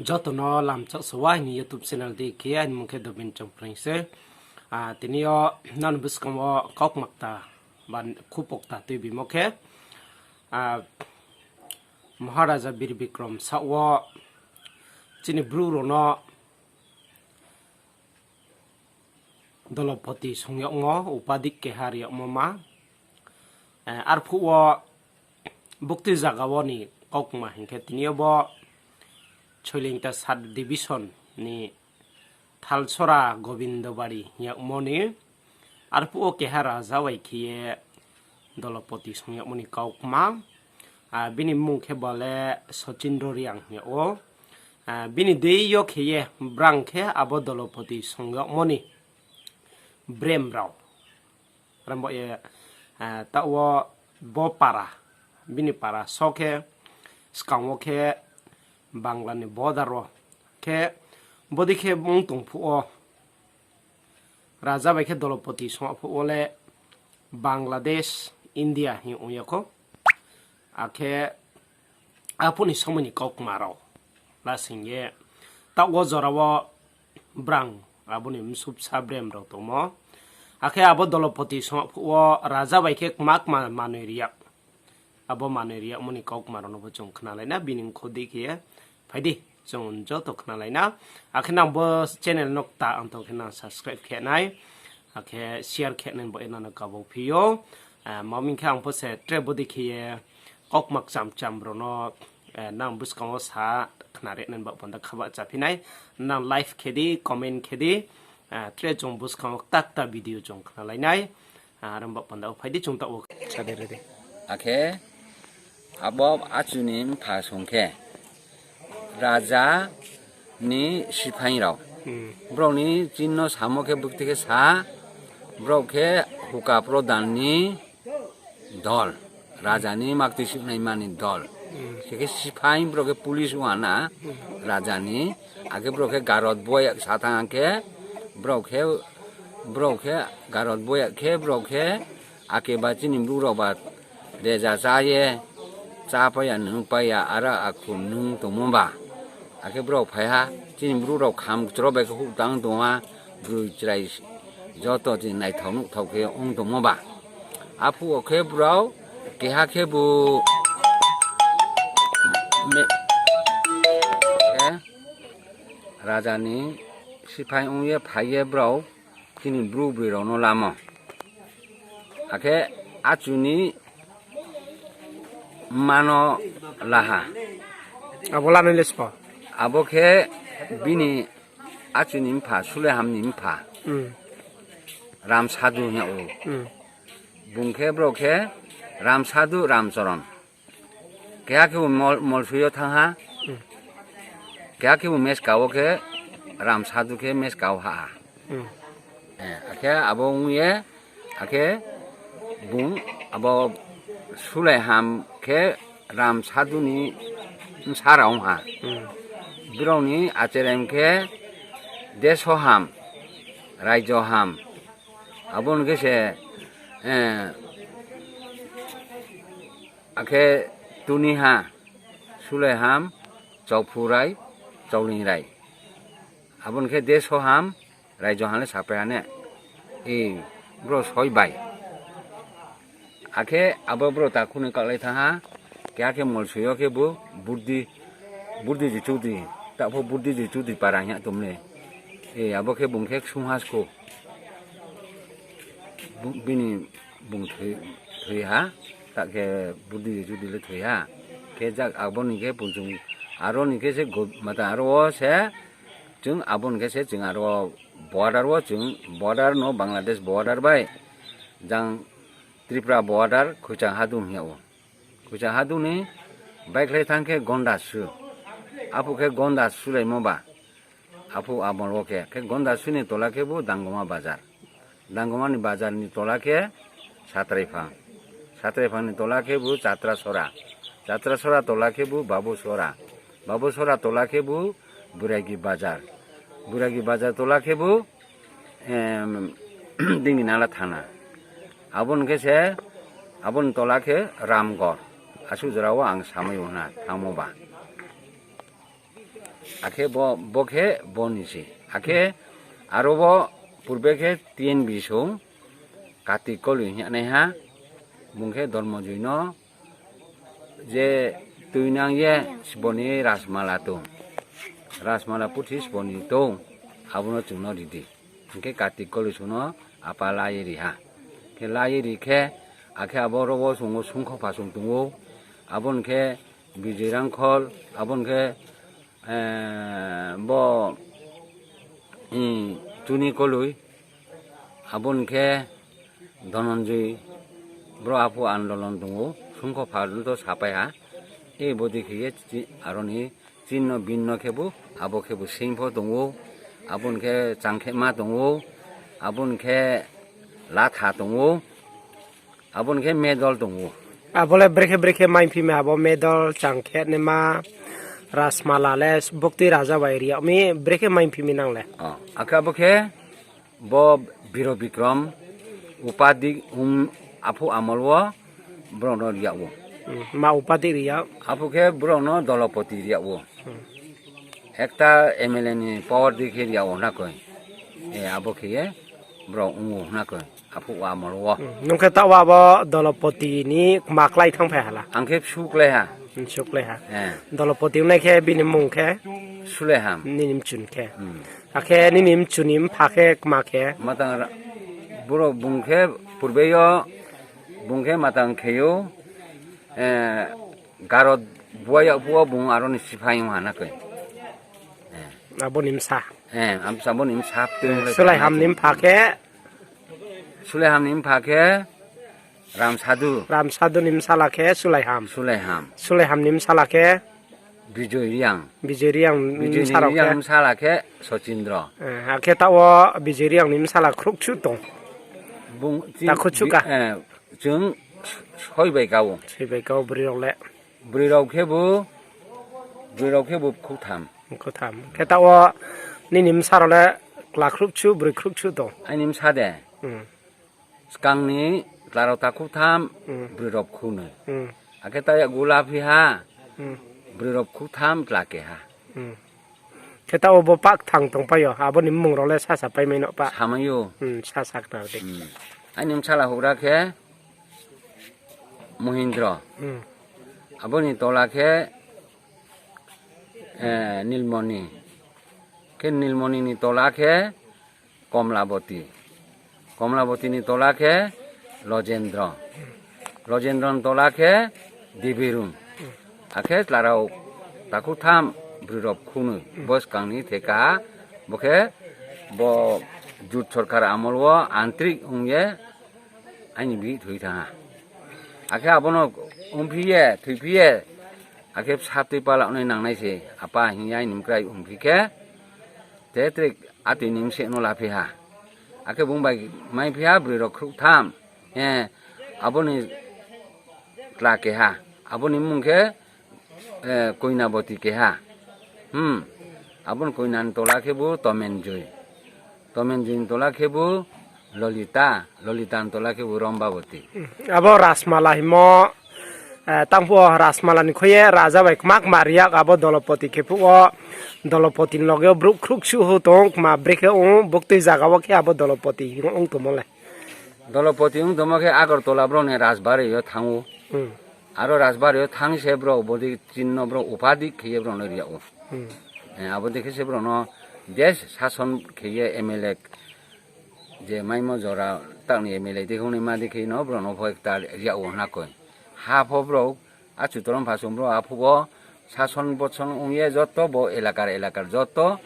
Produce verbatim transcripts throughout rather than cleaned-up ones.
Joto no lamchak sowa aini YouTube channel dei khe, aini mung khe Dobin Chongpreng se. Ah, tini yo nang buskang wo kaukma kta ba khupokta tuibimo khe, ah, Maharaja Bir Bikram saoh wo chini Bru rao no Dolopoti song yagmo, upadi keha ri yagmo ma. Eh, arphuh wo bukti zaga wo ni kaukma hing khe tini yo bo Choilingta sub division ni Thalsora Gobindobari hing yagmo ni. Arphuh wo keha raja bai khe ye Dolopoti song yagmo ni kaukma. Ah, bini mmung khe bo le Sochindro Reang hing yag ou. Ah, bini dei yo khe ye brang khe abo Dolopoti song yagmo ni brem rao. Rambao ye, ah, taoh wo bo para, bini para so khe, skang wo khe Bangla ni border wo khe, bodei khe ong tong phuh wo, raja bai khe Dolopoti song yag phuh wo le Bangladesh, India hing ong ya khou. Akhe arphuh ni somoi ni kaukma rao lasing ye, taoh wo jora wo brang abo ni bsubsa brem rao tongmo. Akhe abo Dolopoti song yag phuh wo raja bai khe kma kma manoi ri yag. Abo manoi ri yagmo ni kaukma rao no bo chung khnalai na, bini ongkho dei khe ye. Phai di, chung joto khnalai na. Akhe nang bo channel no kta ang tong khe nang subscribe khe nai. Akhe share khe nai bo ye nang no kabau phi ou. Ah, ma hing khe ang pho se tre bodei khe ye kaukma kcham kcham rao no, eh, nang buskang wo sa khnari nai ba panda khaba chaphi nai. Nang like khe di, comment khe di. Ah, tre chung buskang wo kta kta video chung khnalai nai. Ah, rambao panda wo phai di chung taoh wo. Akhe abo achu ni mpha song khe raja ni siphai rao. Brao ni chini no samo khe bukti khe sa, brao khe huka prodan ni dol, raja ni makti suhnaima ni dol. Khe khe siphai brao khe police ong ha na, raja ni, akhe brao khe garot boya sa thanng khe, brao khe, brao khe garot boya khe, brao khe, ake ba chini bru rao ba reja chá ye, chá pai ya, nung pai ya, aro akhu nung tongmo ba. Akhe brao phai ha, chini bru rao kham chro bai khe huh tang tong ha, broi chrai joto chini naithao nuhthao khe ong tongmo ba. Aphuh wo khe brao, keha khebu me-, khe raja ni siphai ong ye phai ye brao chini bru broi rao no lamo. Akhe achu ni mma no la ha. Abo lanai le sbo? Abo khe bini achu ni mpha, Sulaiham ni mpha. Ram Sadhu hing yag ou. Bung khe brao khe Ram Sadhu, Ram Choron. Keha khebu mol-, Molsoi yo thanng ha. Keha khebu Meska wo khe Ram Sadhu khe Meska wo hah ha. Eh, akhe abo ong ye, akhe bung abo Sulaiham khe Ram Sadhu ni bsa rao ong ha. Brao ni acherem khe Desoham, Raijoham. Abo ni khe se, eh, akhe Tuniha, Sulaiham, Chaophurai, Chaolingrai. Abo ni khe Desoham, Raijoham le sapai ha ne. E, brao soi bai. Akhe abo brao takhu ni kaohlai thanng ha, keha khe Molsoi yo khebu Burdi, Burdi ji Choudri, ta pho Burdi ji Choudri para hing yag tong le. E, abo khe bung khe ksung ha skou. Bini bung thoi, thoi ha, ta khe Burdi ji Choudri le thoi ha. Khe jak abo ni khe pung chung, aro ni khe se go-, mata aro wo se, chung abo ni khe se chung aro border wo chung, border no Bangladesh border bai, jang Tripura border Khoichang Hadung hing yag ou. Khoichang Hadung ni baikhlai thanng khe Gonda Su. Aphuh khe Gonda Sulaimo ba. Aphuh amol wo khe, khe Gonda Su ni tola khebu Dangoma Bazar. Dangoma ni bazar ni tola khe Satraiphang. Satraiphang ni tola khebu Chatrasora. Chatrasora tola khebu Babusora. Babusora tola khebu Buragi Bazar. Buragi Bazar tola khebu, em, Dinginala thana. Abo ni khe se, abo ni tola khe Ramgor. Asuh jora wo ang samai o hna, thanngmo ba. Akhe bo, bo khe bo ni se. Akhe aro bo purbe khe T N B song Kartik Koloi hing ye naiha, bung khe Dormojoi no je tuinang ye sbo ni Rajmala tong, Rajmala puthi sbo ni tong, abo no chung no ri di. Hing khe Kartik Koloi song no apa la ye ri ha. Khe la ye ri khe, akhe abo ro wo sung wo sungkho phasung tong ou, abo ni khe Bijoy Rangkhol, abo ni khe, eh, bo, i, Chuni Koloi, abo ni khe Dhananjoy, bro aphuh andolon tong ou, sungkho pha no to sapai ha. E bodei khe ye chi-, aro ni chinno binno khebu, abo khebu sing pho tong ou, abo ni khe changkhema tong ou, abo ni khe latha tong ou, abo ni khe medal tong ou. Abo le brekhe brekhe maiphi mi abo medal, changkhe naima, Rajmala le buktui raja bai ri yag mi brekhe maiphi mi nang le? O, akhe abo khe bo Biro Bikrom upadik, um, aphuh amol wo brao no ri yag ou. Hmm, ma upadik ri yag? Aphuh khe brao no Dolopoti ri yag ou. Hmm. Ekta M L A ni power di khe ri yag ou hna koi. E, abo khe ye brao ong ou hna koi. Aphuh amol wo. Hmm, nung khe taoh wo abo Dolopoti ni kma klái thanngphai ha la? Ang khe bsu klái ha. Hmm, bsu klái ha. Eh. Dolopoti ongnai khe bini mmung khe? Suleham. Nini mchun khe. Hmm. Akhe nini mchun ni mpha khe kma khe? Matang ra-, bro bung khe purbe yo, bung khe matang khe ou, eh, Garo buai yag phuh wo bung aro ni siphai ong ha hna koi. Eh. Abo ni bsa? Eh, abo ni bsa tui. Suleham ni mpha khe? Suleham ni mpha khe Ramsadu. Ramsadu ni bsala khe Suleham. Suleham. Suleham ni bsala khe? Bijoy Reang. Bijoy Reang ni bsala khe Sochindro. Eh, akhe taoh wo Bijoy Reang ni bsala khruhchuh tong? Bung, takhuhchuh ka? Eh, chung soi bai ka ou. Soi bai ka ou broi rao le? Broi rao khebu, broi rao khebu bkhuhtham. Bkhuhtham. Khe taoh wo nini bsa rao le kla khruhchuh, broi khruhchuh tong? Aini bsa de. Hmm. Skang ni chla rao takhuhtham, hmm, broi rao bkhunoi. Hmm. Akhe taoh yakgu laphi ha, hmm, broi rao bkhuhtham chla keha. Hmm. Khe taoh wo bo pah kthang tongpai yo, abo ni mmung rao le sasa paimai no pa? Samai ou. Hmm, sasa khna di. Hmm. Aini bsala houhgra khe Mohindro. Hmm. Abo ni tola khe, eh, Nilmoni. Khe Nilmoni ni tola khe Komlaboti. Komlaboti ni tola khe Lojendro. Lojendro ni tola khe Debirun. Akhe chla rao takhuhtham broi rao bkhunoi. Bo skang ni theka, bo khe bo jut sorkar amol wo antrik ong ye aini bihih thoi thanng ha. Akhe abo no ongphi ye, thoiphi ye, akhe bsa tui pala nai nangnai se, apa hing ye aini mkrai ongphi khe, te tre atoi ni bsih no laphi ha. Akhe bung bai maiphi ha broi rao khruhtham, eh, abo ni chla keha, abo ni mmung khe, eh, Koinaboti keha. Hmm. Abo ni koina ni tola khebu Tomenjoi. Tomenjoi ni tola khebu Lolita. Lolita ni tola khebu Rombaboti. Abo Rajmala hingmo, eh, tangphuh wo Rajmala ni khui ye raja bai kma kma ri yag abo Dolopoti khe phuh wo, Dolopoti ni loge wo brouh khruhchuh hou tong, kma brekhe ong, buktui zaga wo khe abo Dolopoti hing ong tongmo le? Dolopoti ong tongmo khe Agartala brao ni Rajbari yo thanng ou. Hmm. Aro Rajbari yo thanng se brao bodei chinno brao upadik khe ye brao no ri yag ou. Hmm. Eh, abo dei khe se brao no desh sason khe ye M L A je maimo jora taoh ni M L A dei khe ongnaima dei khe no brao no pho ekta ri yag ou hna koi. Ha pho brao, achu Torom pha song brao aphuh wo sason boson ong ye joto bo elakar elakar joto.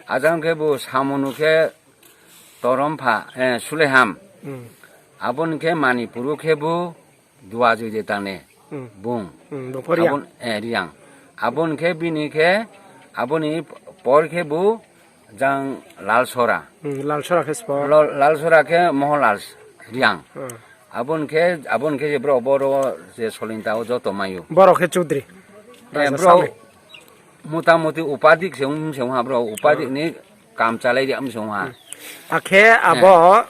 Ajang khebu Samonu khe Torom pha, eh, Suleham. Hmm. Abo ni khe Manipur wo khebu Duajoi de tang ne. Hmm. Bung. Hmm, bung pho Reang. Abo, eh, Reang. Abo ni khe bini khe, abo ni por khebu jang Lalsora. Hmm, Lalsora khe spo? Lal-, Lalsora khe Mohanlal Reang. Hmm. Abo ni khe, abo ni khe je brao boro je Solinta wo joto mai ou. Boro khe Chudri. Eh, brao motamuti upadik se ong se ong ha brao, upadik ni kam chalai ri ong se ong ha. Hmm. Akhe abo,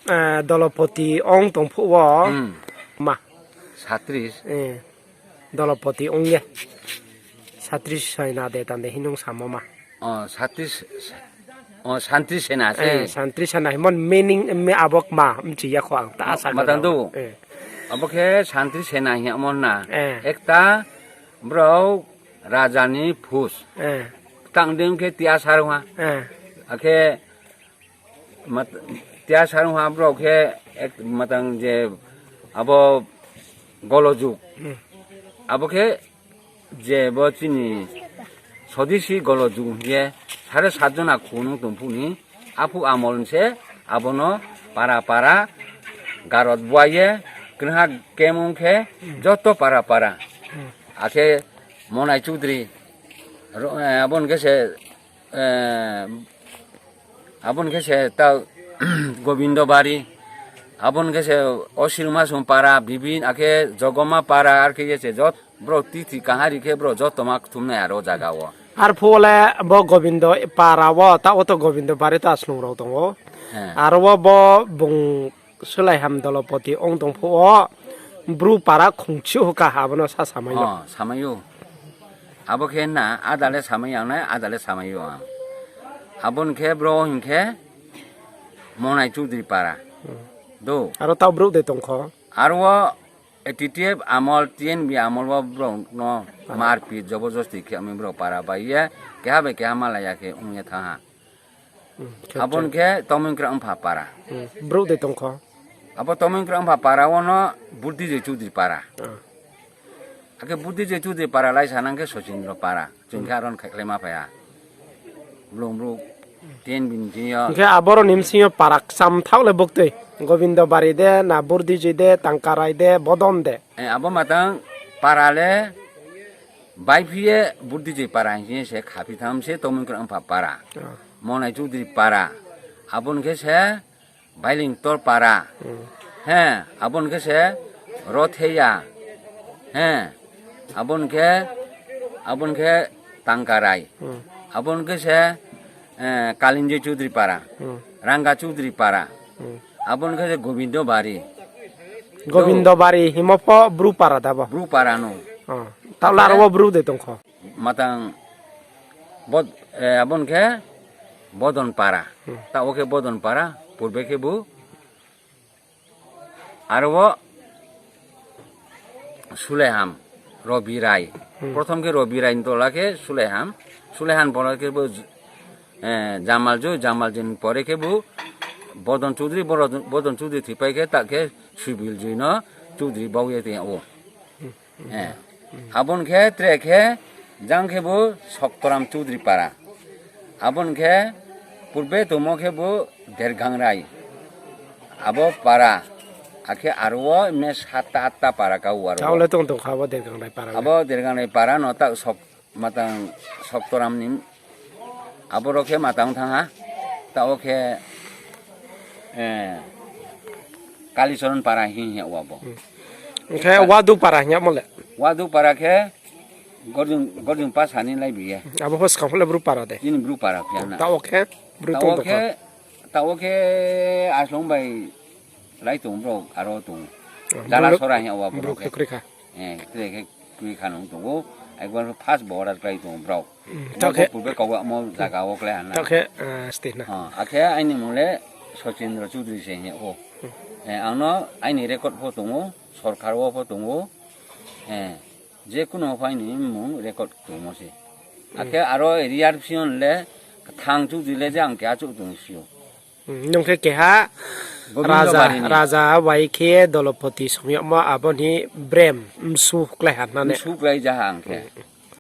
eh, Dolopoti ong tong phuh wo, hmm, ma? Satris. Eh, Dolopoti ong ye. Satris soina de tang de hing nung samo ma? O, Santri, o, Santri Sena se. Eh, Santri Sena himo meaning, me abo kma mchi ya kho ang ta sa matang do. Eh. Abo khe Santri Sena hingmo na. Eh. Ekta brao raja ni phus. Eh. Tang ding khe tia sarungha. Eh. Akhe mat-, tia sarungha brao khe ek matang je abo golojuk. Hmm. Abo khe je bo chini sodisi golojuk hing ye sare sat jona khunung tong phuh ni aphuh amol se abono para para garot buai ye knaha kemung khe joto para para. Akhe Monai Chudri, ro-, eh, abo ni khe se, eh, abo ni khe se ta Gobindo Bari, abo ni khe se Osirma Sung para, Bibin, akhe Jogoma para, ar khe ye se jot-, Bro titi kahari khe bro joto ma kthumnai aro jaga wo. Arphuh wo le bo Gobindo para wo, taoh wo to Gobindo Bari ta snung rao tong ou. He. Aro wo bo bung Sulaiham Dolopoti ong tong phuh wo, Bru para khungchi huka ha, abo no sa samai no. O, samai ou. Abo khe na, ada le samai yang nai, ada le samai ou ang. Abo ni khe bro hing khe Monai Chudri para. Hmm. Do. Aro taoh brouh de tong kho? Aro wo A T T F amol, T N B amol wo brao no marpit, joborjosti khe mi brao para bai ye, keha bai keha malai ya khe ong ye thanng ha. Hmm, khe abo ni khe Tomoingkra Mpha para. Hmm, brouh de tong kho? Abo Tomoingkra Mpha para wo no Buddhijay Chudri para. Ah. Akhe Buddhijay Chudri para lai sa nang khe Sachindra para. Chung khe aro ni khaikhlai ma phai ha. Blung brouh tin bini thing yo. Hing khe aboro ni bsing yo para kcham thaoh le buktui. Gobindo Bari de, na Buddhijay de, Tangkarai de, Bodon de. Eh, abo matang para le baiphi ye Buddhijay para hing ye se khaphi tham se Tomoingkra Mpha para. Ah. Monai Chudri para. Abo ni khe se Bailingtor para. Hmm. He, abo ni khe se Rotheya. He, abo ni khe, abo ni khe Tangkarai. Hmm. Abo ni khe se, eh, Kalinjoy Chudri para. Hmm. Ranga Chudri para. Hmm. Abo ni khe se Gobindo Bari. Gobindo Bari himo pho Bru para da bo? Bru para no. Oh. Taoh le aro wo brouh de tong kho? Matang bod-, eh, abo ni khe Bodon para. Hmm. Taoh wo khe Bodon para, purbe khe bo aro wo Sulaiham, Robi Rai. Hmm. Prothom khe Robi Rai ni tola khe Sulaiham. Sulaiham pore khe bo, eh, Jamal Joi, Jamal Joi ni pore khe bo Bodon Chudri, Bodon, Bodon Chudri thoipai khe ta khe Subil Joi no Chudri bau ye tong ou. Hmm. Eh. Abo ni khe tre khe jang khe bo Soktoram Chudri para. Abo ni khe purbe tongmo khe bo Dergang Rai. Abo para. Akhe aro wo mne satta atta para ka wo aro. Taoh le tong tong kha abo Dergang Rai para le. Abo Dergang Rai para no ta sok-, matang Soktoram ni Aboro khe matang thanng ha, taoh wo khe, eh, Kalichoron para hing ye abo. Hmm. Hing khe Wadu para hing yamo le? Wadu para khe Gorjing, Gorjing pa sani lai bi ye. Abo pho skang pho le Bru para de? Chini Bru para phi ya na. Taoh wo khe Bru tong tong kha. Taoh wo khe Aslong bai lai tong brao, aro tong. Oh, Jala Bru, Sora hing yamo Bru khe. Khe kroi kha. Eh, tre khe kroi kha nung tong ou. Ekbar first bo order klái tong brao. Hmm, taoh khe purbe kau amo zaga wo klái ha na. Taoh khe, eh, state na. Ha, akhe aini mung le Sachindra Chudri se hing ou. Hmm. Eh, ang no aini record pho tong ou, sorkar wo pho tong ou. Eh, je kuno pho aini mung record tongmo se. Hmm. Akhe aro area bsing yo le Kthang Chudri le je ang keha achouh tong si ou. Hmm, nung khe keha Gobindo Bari ni. Raja, raja bai khe Dolopoti song yagmo abo ni brem msu klái ha na ne? Msu klái ja ha ang khe. Hmm.